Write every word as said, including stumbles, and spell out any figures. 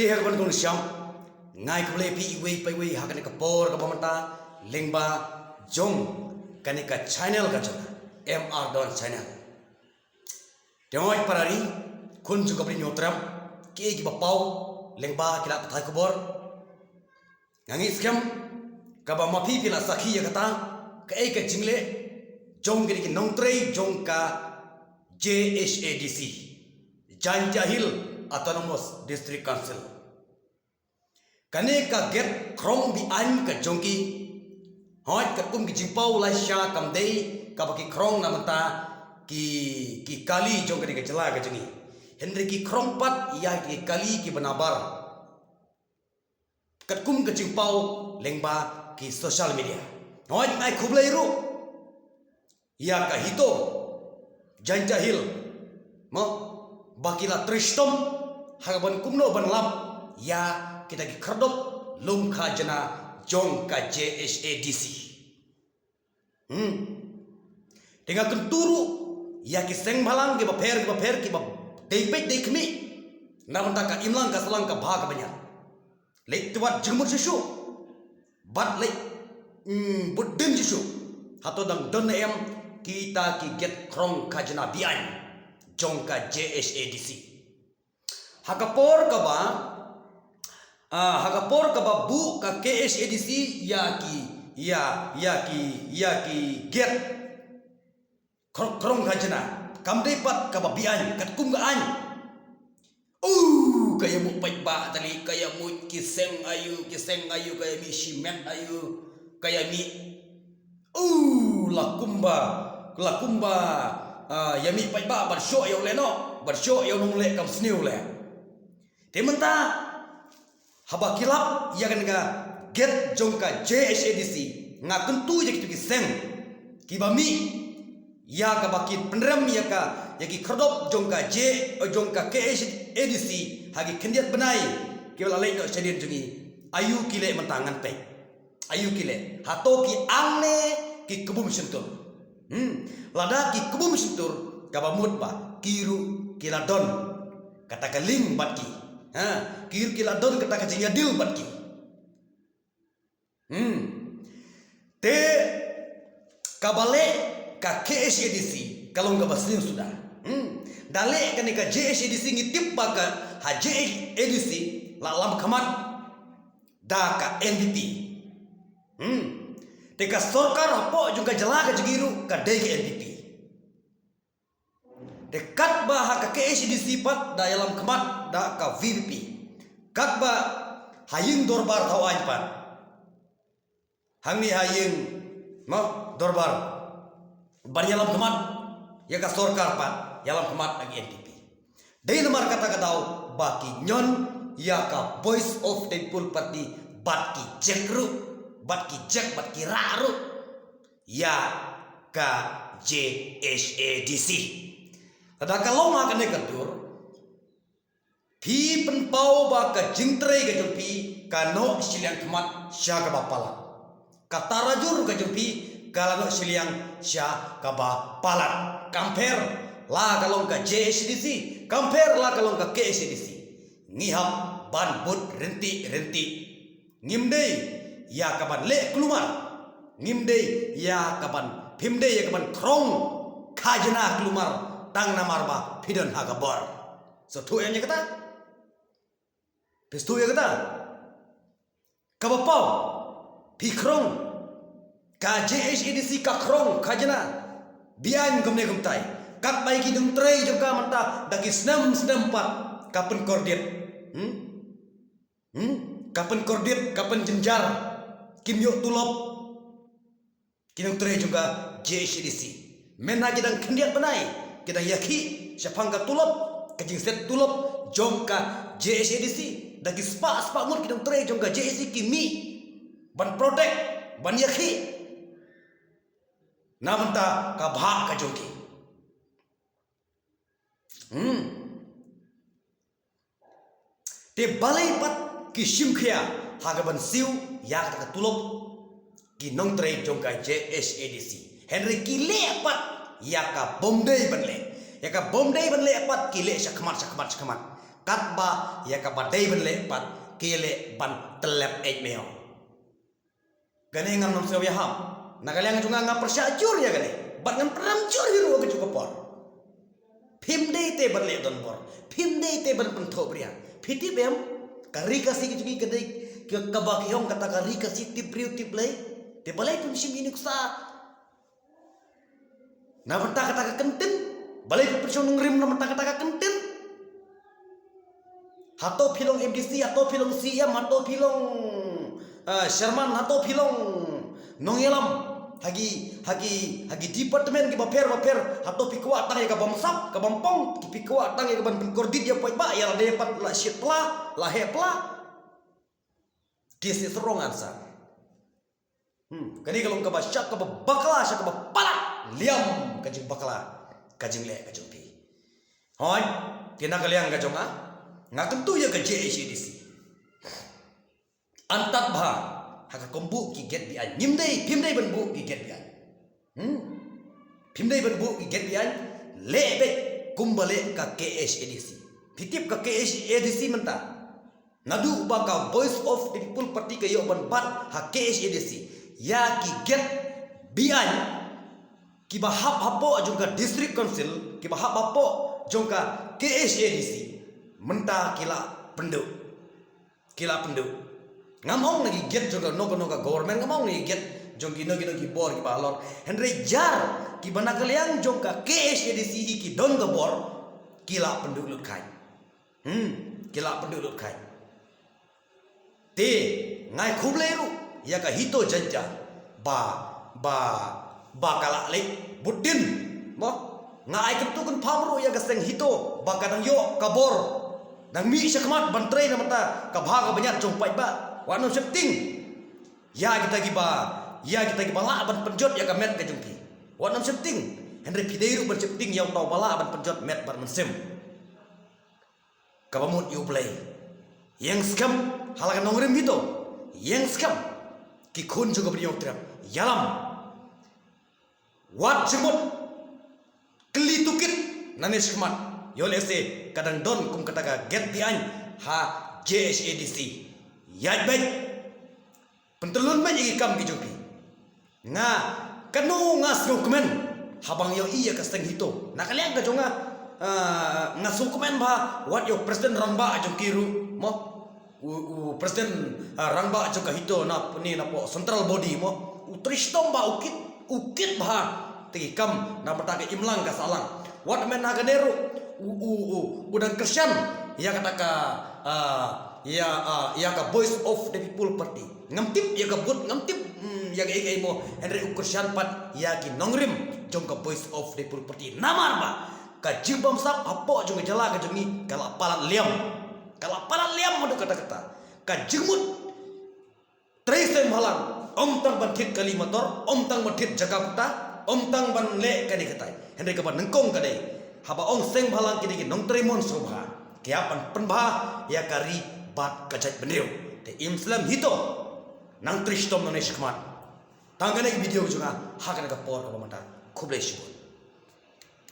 Te ha kaba nyngkong nyngkong, nga ai khublei ïa phi iwei pa iwei ha kane ka por kaba mynta lyngba jong kane ka channel ka jong M R Don Channel. Te hooid para ri, khun jong ka Bri Hynñiewtrep, kiei kiba paw lyngba ki lad pathai khubor. Nga ngeit skhem kaba ma phi phi la sakhi ïa kata, kaei ka jingleh jong kine ki nongtrei jong ka J H A D C, Jaintia Hills Autonomous District Council. Kane ka gate khrong be-aiñ ka jong ki, hooid katkum ki jingpaw lashai kam dei kaba ki khrong na bynta ki, ki kali jong kane ka jylla ka jong ngi. Hynrei ki khrong pat ïa ki kali kiba nabar, katkum ka jingpaw lyngba ki social media. Hooid nga ai khublei ruh ïa ka HITO Jaintia Hills, mo, ba ki la trei shitom ha kaban kumno ban lap ïa kita ki khyrdop lum khajna jong ka J H A D C. Hmm. Te nga kyntu ruh ïa ki seng bhalang kiba pher kiba pher kiba dei peit dei khmih na bynta ka imlang ka sahlang ka bha ka bniat. Leit te wat jingmut shuh shuh bad leit, mm, bud dien shuh shuh. Hato dang don ne em kita ki gate khrong khajna be-aiñ jong ka J H A D C? Ha ka por kaba, ah, ha ka por kaba buh ka K H A D C ïa ki, ïa, ïa ki, ïa ki gate khrong, khrong khajna, kam dei pat kaba be-aiñ katkum ka aiñ. Uh, ka ïa mut paidbah tali, ka ïa mut ki seng aïu, ki seng aïu, ka ïa mih shimet aïu, ka ïa mih, uh, la kumba, la kumba, ah, ïa mih paidbah ban shoh ïa u leh noh, ban shoh ïa u nongleh kam sniew leh. Te mynta haba ki lap ïa kane ka gate jong ka J H A D C, nga kyntu ïa kito ki seng kiba mih ïa kaba ki pynrem ïa ka, ïa ki khyrdop jong ka J, jong ka K H A D C ha ki khyndiat bnai kiba la leit noh shadien jong ngi. Aïu ki leh mynta ngan peit? Aïu ki leh? Hato ki ang ne ki kbum shyntur? Hmm. Lada ki kbum shyntur, kaba mut ba ki ruh ki la don kata ka link bad ki. Ha, ki ruh ki la don kata ka jingïadil bad ki. Hmm. Te kaba leh ka K H A D C ka long kaba sniew suda. Hmm. Da leh kane ka J H A D C ngi tip ba ka ha J H A D C la lam khmat da ka N P P. Hmm. Te ka sorkar hapoh jong ka jylla ka jong ngi ruh ka dei ka N P P. Te katba ha ka K H A D C pat da ïalam khmat da ka V P P. Katba ha ïing dorbar thaw aiñ pat, hangne ha ïing, mo, dorbar, ban ïalam khmat ïa ka sorkar pat, ïalam khmat da ka N P P. Dei namar kata ka daw ba ki ñion ïa ka Voice of the People Party bad ki jek ruh, bad ki jek, bad ki rah ruh ïa ka J H A D C. Lada ka long ha kane ka dur, phi pynpaw ba ka jingtrei ka jong phi ka noh shiliang khmat sha kaba palat. Ka tarajur ka jong phi ka la noh shiliang sha kaba palat. Kam pher la ka long ka J H A D C, kam pher la ka long ka K H A D C. Ngi hap ban bud ryntih ryntih. Ngim dei ïa kaban leh kulmar. Ngim dei ïa kaban, phim dei ïa kaban khrong khajna kulmar tang namar ba phi don ha ka bor. Sngewthuh ïa kata? Phi sngewthuh ïa kata? Kaba paw, phi khrong, ka J H A D C ka khrong khajna beaiñ kumne kumtai. Katba ki nongtrei jong ka mynta da ki snem snem pat ka pynkordit. Hmm? Hmm? Ka pynkordit, ka pynjynjar. Kim ïoh tulop ki nongtrei jong ka J H A D C. Mynta ki dang khyndiat bnai ki dang ïakhih shaphang ka tulop, ka jingset tulop jong ka J H A D C. Da ki spah spah ngut ki nongtrei jong ka J H A D C ki mih ban protect, ban ïakhih na bynta ka bhah ka jong ki. Hmm. Te balei pat ki shim khia ha kaban siew ïa kata ka tulop ki nongtrei jong ka J H A D C? Hynrei ki leh pat ïa ka bym dei ban leh. Ïa ka bym dei ban leh pat ki leh shakhmat, shakhmat, shakhmat. Katba ïa kaba dei ban leh pat ki leh ban tyllep eit me ong. Kane ngam nang sngewbha ïahap. Na ka liang jong nga nga pyrshah jur ïa kane. Bad ngan pyrshah jur hi ruh ha kajuh ka por. Phim dei te ban leh donbor. Phim dei te ban pynthohbria. Phi tip em, ka Ri Khasi ka jong ngi ka dei ka, kaba ki ong kata ka Ri Khasi tip briew tip Blei. Te balei phim shim ïa ine i nuksa na bynta kata ka kyntien? Balei phi pynshong nongrim na bynta kata ka kyntien? Hato phi long M D C, hato phi long C E M, hato phi long, eh, chairman, hato phi long nongïalam ha ki, ha ki, ha ki department kiba pher ba pher, hato phi kwah tang ïa ka bamsap, ka bampong, ki phi kwah tang ïa ka ban pynkordit ïa paidbah, ïa lade pat la shit pla, la heh pla? This is wrong answer. Hmm, kane ka long kaba shah kaba bakla, shah kaba palat liam ka jingbakla ka jingleh ka jong phi. Hooid, te na ka liang ka jong nga, nga kyntu ïa ka J H A D C. Antad bha ha ka kum buh ki gate be-aiñ. Ngim dei, phim dei ban buh ki gate be-aiñ. Hmm. Phim dei ban buh ki gate be-aiñ, leh beit kumba leh ka K H A D C. Phi tip ka K H A D C mynta, naduh ba ka Voice of the People Party ka ïoh ban bat ha K H A D C, ïa ki gate be-aiñ kiba hap hapoh jong ka District Council, kiba hap hapoh jong ka K H A D C, mynta ki la pynduh. Ki la pynduh. Ngam ong na ki gate jong kano kano ka government, ngam ong na ki gate jong kino kino ki bor kiba halor. Hynrei jar kiba na ka liang jong ka K H A D C hi ki don ka bor, ki la pynduh lut khain. Hmm, ki la pynduh lut khain. Te nga ai khublei ruh ïa ka HITO Jaiñtia ba, ba, ba ka la leit bud dien. Mo, nga ai kyntu kynpham ruh ïa ka seng HITO ba ka dang ïoh ka bor, dang mih shakhmat ban trei na ka bynta ka bha ka bniat jong paidbah. Wat nym sheptieng ïa kita kiba, ïa kita kiba lah ban pynjot ïa ka met ka jong phi. Wat nym sheptieng. Hynrei phi dei ruh ban sheptieng ïa uta uba lah ban pynjot met bad mynsiem. Kaba mut ïa U Blei. Ïeng skhem ha la ka nongrim HITO. Ïeng skhem. Ki khun jong ka Bri Nongtrep, ïalam. Wat jingmut. Kylli tohkit nangne shakhmat, ïoh lehse ka dang don kum kata ka gate be-aiñ ha J H A D C. Ïaid beit. Pyntyllun beit ïa ki kam ki jong phi. Nga, kano nga sngewkmen haba nga ïohi ïa ka seng HITO. Na ka liang ka jong nga, ah, nga sngewkmen bha wat ïa u President Rangbah jong ki ruh, mo. U, u President, ah, Rangbah jong ka HITO na, ne napoh central body, mo. U trei shitom bha, u kit, u kit bha. Te ki kam na bynta ka imlang ka sahlang. Wat mynta kane ruh u, u, u, u dang kyrshan ïa kata ka, ah, ïa, ah, ïa ka Voice of the People Party. Ngam tip ïa ka vote, ngam tip, mm, ïa kaei kaei mo. Hynrei u kyrshan pat ïa ki nongrim jong ka Voice of the People Party. Namar ba ka jingbamsap hapoh jong ka jylla ka jong ngi ka la palat liam. Ka la palat liam haduh katta katta. Ka jingmut trei seng bhalang, ym tang ban thied kali motor, ym tang ban thied jaka pata, ym tang ban leh kane katai. Hynrei kaba nyngkong ka dei, haba ong seng bhalang ki dei ki nongtrei mon sngewbha, ki hap ban pynbha ïa ka ri bad ka jaitbynriew. Te im slem HITO, nang trei shitom nangne shakhmat. Tang kane ka video jong nga ha kane ka por kaba mynta. Khublei shibun.